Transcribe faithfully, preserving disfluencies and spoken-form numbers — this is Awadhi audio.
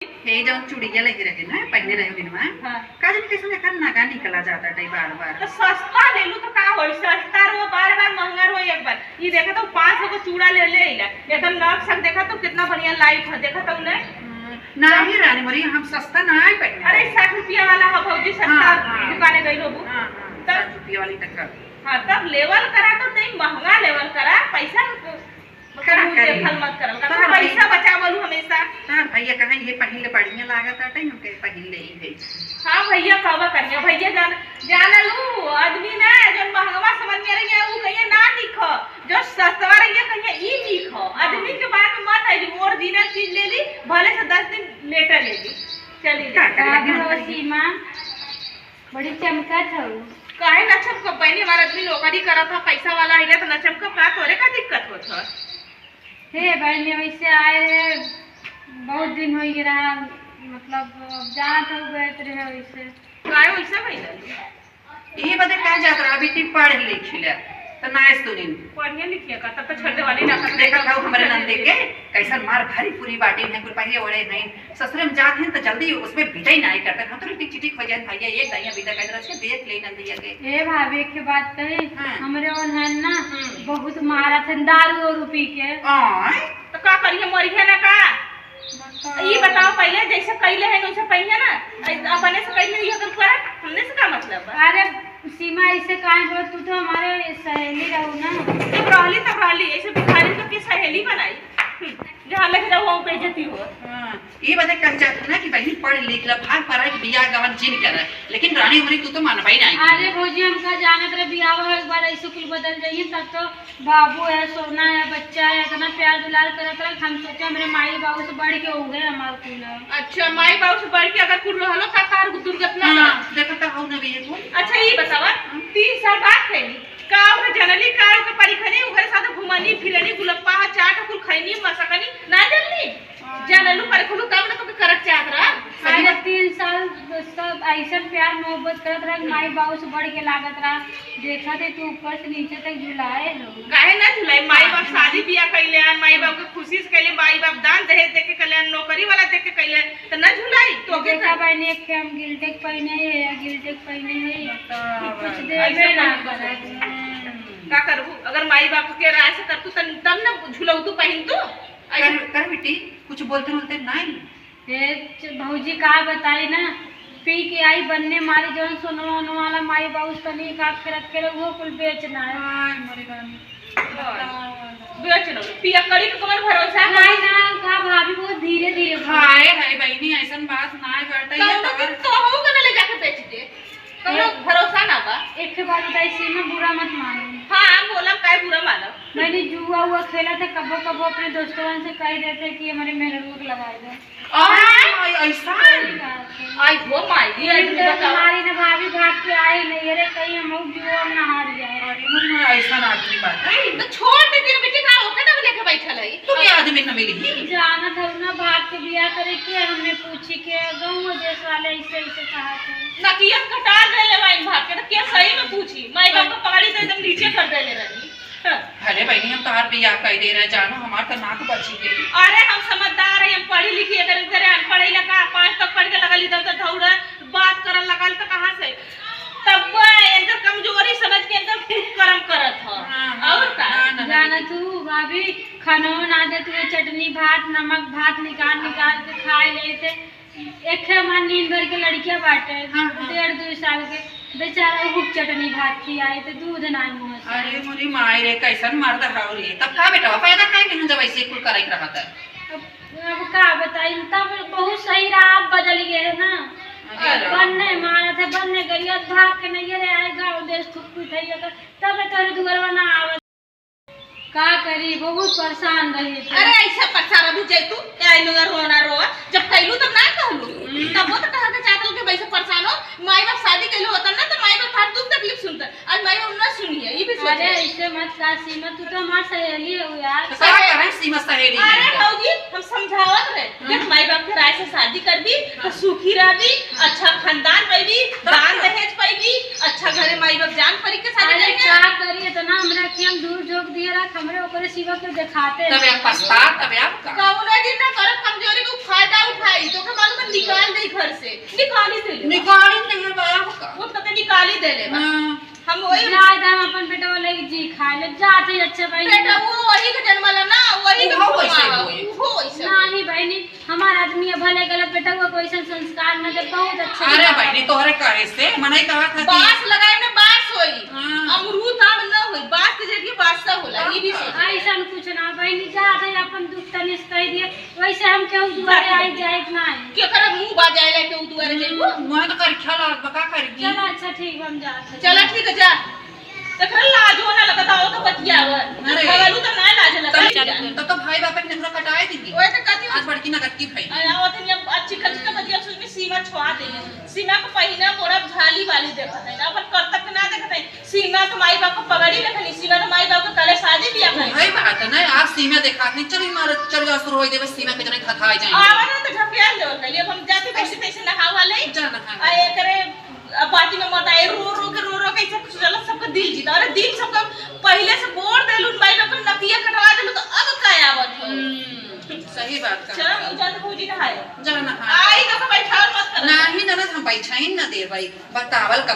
हे जौन चूड़िया लगे रहे ना, पहने रहे बिनवा। हाँ। का जाने कैसे एकर नगा निकला जाता है बार बार। तो सस्ता ले लू तो का होई, सस्ता रो बार बार, महंगा रो एक बार। ई देखा तो पाँच सौ को चूड़ा ले ले इला, एकर नग सग देखा तो कितना बढ़िया लाइट है, देखा तो उन्हें। हम्म, ना ही रानी मोरी, हम सस्ता ना आए पहने। अरे साठ रुपया वाला है भौजी, सस्ता हाँ, हाँ। दुकाने गई लोगू। हाँ, हाँ, तब साठ रुपया वाली तक का। हाँ, तब लेवल करा तो नहीं, महंगा लेवल करा, पैसा का मुंह करी? देखल मत करल, कतना तोहर पैसा भैया बचावलू हमेशा। तोहर भैया कहें, "ये पहिन ले, बढ़िया लागत आटे, हमके पहिन ले ही है।" हाँ भैया, कहबा करिया, भैया जान, जानलू, आदमी ना, जौन महंगवा समझ में रही है, वो कहिए ना निक हो, जो सस्तवा रही है, कहिए ई निक हो। आदमी के बारे में मत आई, original चीज ले ली, भले से दस दिन later ले ली। चली का करे का लगी करो हम सीमा? बड़ी चमकत हऊ। काहे ना चमकब बहिनी, हमार आदमी नौकरी करत ह, पैसा वाला अइले त ना चमकब का, तोरे का दिक्कत होत ह? हे बहिनी, वैसे आए रहे, बहुत दिन होइ गया रहा, मतलब, अब जात हो गए रहे वैसे। काहे वैसे भइल? ये बदे कह जात रहा, बेटी पढ़ लिख ले, त ना सुनिन। पढ़िए लिखिए का, तब तो छेड़ देवाली ना कर देखत हऊ हमरे नंदे के, कैसन मार भारी पूरी बाटी है, कुल पहिरे ओढ़े हैं, ससुरे में जात हैं तो जल्दी उसमें विदा ही नाहीं करते। हम तो लिटिक चिटिक हो जाए भैया, एक दाइया विदा कर रहे, देख ले नंदिया के। ए भाभी, एक बात कही, हाँ। हमरे ओन है ना, हम्म। बहुत मारा थे दारू ओरू पी के। आय? तो का करिए, मरिए ना का? बताओ। ई बताओ पहले, जैसे कैले हैं वैसे पहिए ना, ऐसे अपने से कैले नहीं होकर करत, हमने से का मतलब बा? अरे सीमा, ऐसे काहे बोलत? तू तो हमारे सहेली रहू ना। जब रहली तब रहली, ऐसे भिखारी को के सहेली बनाई? हम्म, जहाँ लगे रहो वहाँ बेइज्जती हो। हाँ, ये बदे कह जात ना कि बहिनी पढ़ लिख ले, भाग पराई के बियाह गवन जिन करे, लेकिन रानी उमरी तू तो मानबई नाहीं। अरे भौजी, हमका जानत रहे बियाह हो एक बार ऐसे कुल बदल जाइए, तब तो बाबू है, सोना है, बच्चा है, इतना प्यार दुलार करत रहे, हम सोचे हमरे माई बाबू से बढ़ के हो गए हमार कुल। अच्छा, माई बाबू से बढ़ के अगर कुल रहलो का तार दुर्घटना हाँ, बा? देखत हऊ ना भी ये कुल। अच्छा, ये बतावा, तीन साल बाद फैली का ओकर जनली का ओकर परिखनी ओकरे साथ घुमनी फिरनी गुलप्पा हा चाट कुल खैनी मसकनी ना जनली? हाँ। जनलू परिखलू तब ना तो करक चाहत रहा। सही अरे बात। तीन साल सब ऐसन प्यार मोहब्बत करत रहे, माई बाबू से बढ़ के लागत रहा। देखा थे तू ऊपर से नीचे तक झुलाए हो। काहे ना झुलाई? माई बाप शादी बियाह कैले हन, माई बाप के खुशी से कैले, माई बाप दान दहेज दे के कैले हन, नौकरी वाला दे के कैले हन, तो ना झुलाई? तो के देखा का? बहनी, एक हम गिल्टेक पहने हैं, या गिल्टेक पहने हैं, बताओ। कुछ देबे ना करत। हम्म, का करबू? अगर माई बाप के राय से करतू तन-, तब ना झुलऊ तू पहिन तू। ऐसे कर, कर बेटी, कुछ बोलते बोलते नहीं। हे च-, भौजी का बताई ना, पी के आई बन्ने मारी, जौन सोनवा ओनवा वाला माई बाबू से तनी का खरीद के रहे, वो कुल बेचना है। हाय मोरी रानी। बेच लो, पिया करी के कौन भरोसा है? नहीं ना, का भाभी बहुत धीरे धीरे बोल। हाय, हाय बहिनी, ऐसन बात ना है, बेटा, ये कौनो तोहर दिन तो हो के ना ले जाके बेच दे। कौनो ए- भरोसा ना बा। एक ठे बात बताई, सीमा बुरा मत मानो। हाँ, बोला, काहे बुरा मानो? मैंने जुआ उआ खेला था, कबो कबो अपने दोस्तवन से कह देते कि हमारे मेहररुआ के लगा दो। आय, ऐसा? सही बात है। आई हो माई, ये एक आदमी तो बताओ। तुम्हारी ना भाभी भाग के आई नहीं, अरे कहीं हम लोग जुआ में ना हार जाए। अरे मोरी माई, ऐसा आदमी बात है। तो छोड़ दे, तेरे बेटी का होके ना लेके बैठल है। तो क्या आदमी न मिली? जानत हऊ ना, भाग के बियाह करे के, हमने पूछी के, गाँव देश वाले ऐसे ऐसे कहा थे। नकिया कटा देले माई भाग के, तो क्या सही में पूछी? माई बाप का पगड़ी तो एकदम नीचे कर देले रही। हाँ। अरे बहिनी, हम तोहार बियाह कई दे रहे, जानो, हमार तो नाक बची गई। अरे हम समझदार है, हम पढ़ी लिखी, अगर इधर अनपढ़ ही लगा, पाँच तक पढ़ के लगल, इधर उधर दौड़े, बात करल लगल, तो कहाँ से? तब वो इनकर कमजोरी समझ के इनकर खूब करम करत ह। हाँ, हाँ, और का? हाँ, ना, ना, जाना बेटी। तू भाभी, खानो ना दे, तू ये चटनी भात, नमक भात निकाल निकाल के खाए लेते। एक ठे हमार नींद भर के लड़किया बाटे, हाँ, हाँ। डेढ़ दो साल के, बेचारा खूब चटनी भात खियाए, तो दूध ना मुँह से। अरे मोरी माई रे, कैसन मर्द हौ रे। तब का बेटवा पैदा काहे नहीं जब ऐसे कुल करे के रहत है? अब, अब का बताई, तब बहुत सही रहा, अब बदल गए है ना। अरे। बन्ने मारत है, बन्ने गरिया भाग के नहीं रे आए, गाँव देश थुक पीट है, तब तोरे दुआरवा ना आवत। का करी, बहुत परेशान रही थी। अरे, ऐसा परेशान रहबू जैतू, क्या इन्होंने रोना रोआ? जब कैलू तब ना कहलू। हम्म। तब वो तो कहा के चाहत रहल कि वैसे परेशान हो, माई बाप शादी कैलू होता ना तो माई बाप हर दुख तकलीफ सुनता। आज माई बाप ना सुनिए, ये भी सोच अरे, ले। ऐसे मत का सीमा, तू तो हमार सहेली हो यार। तो का करें सीमा सहेली अरे है? भौजी, हम समझावत रहे, हाँ। देख माई बाप के राय से शादी करबी, तो हाँ। सुखी रहबी, अच्छा खानदान पैबी, तो दान दहेज पैबी, अच्छा घरे माई बाप जान परी के शादी अरे करिहे। का करी, इतना हमरा के हम दूर झोंक दिए रहा, हमरे ओकरे सिवा के देखाते तब नहीं। आप पछता, तब आप का? कौनो दिन ना करब कमजोरी को फायदा उठाई, तो के निकाली नहीं है बाप का। वो तो निकाली देले बा। हाँ। हम वही जाए दे, हम अपन बेटवा लेके जी खाए ले, जात ही अच्छा भाई। बेटा, वो वही के जन्मला ना, वही के उहो फुआ वैसे बा। होई। उहो वैसे होई। नहीं बहनी, हमार आदमी है, भले गलत बेटा, वो कोई संस्कार ना दे, बहुत अच्छा अरे बेटा। बहनी, तोहरे कहे से मनई कहा था कि बास लगाए में बास होई, हाँ। अमरूद आम ना होई, बास के जरिए बादशाह होला, ये भी सोच। ऐसन कुछ ना बहनी, जात है अपन दुख तनी से कह दिए, वैसे हम केहू दुआरे जात आई जाए ना है। केकरा मुंह बाजाए ला केहू दुआरे जइबू? हम्म, वहाँ तो करिखा लागत बा, का करी? चला, अच्छा, ठीक बा, हम जात हई। चला, ठीक है, जा। एकरा लाजो ना लगता हो तो बतियावा। अरे। भगलू तो ना लाज लगता। तब, तब तो भाई बाप के नखरा कटाए दीदी। ओए तो कथी आज बड़की नगद की भाई। अरे, आवत है, अब अच्छी खर्च का बतिया सुन के सीमा छुआ दे। सीमा को पहिना मोड़ा झाली वाली देखत है, अपन करतब के ना देखत है। सीमा के माई बाप को पगड़ी रखनी, सीमा के माई बाप को तले शादी बियाह करी। वही बात है ना, आप सीमा देखा नहीं, चली मार, चल जाओ, शुरू हो देवे, सीमा के जने खथा आ जाएंगे। आवा ना तो ढकेल देवल करिए, अब हम जाते कैसे तैसे नहावा ले। जा नहा। आ एकरे अब बाटी में मत आए, रो रो के, रो रो के ऐसे कुछ गलत सबका दिल जीता। अरे दिल सबका पहले से बोर देलू, माई बाप को नकिया कटवा देलू, तो अब का आवत हो? हम्म, सही बात का। चलो, हम जाते भौजी नहाए। जा नहा। आई तो बैठाओ मत करो। नहीं ना, हम बैठा ही ना दे भाई, बतावल का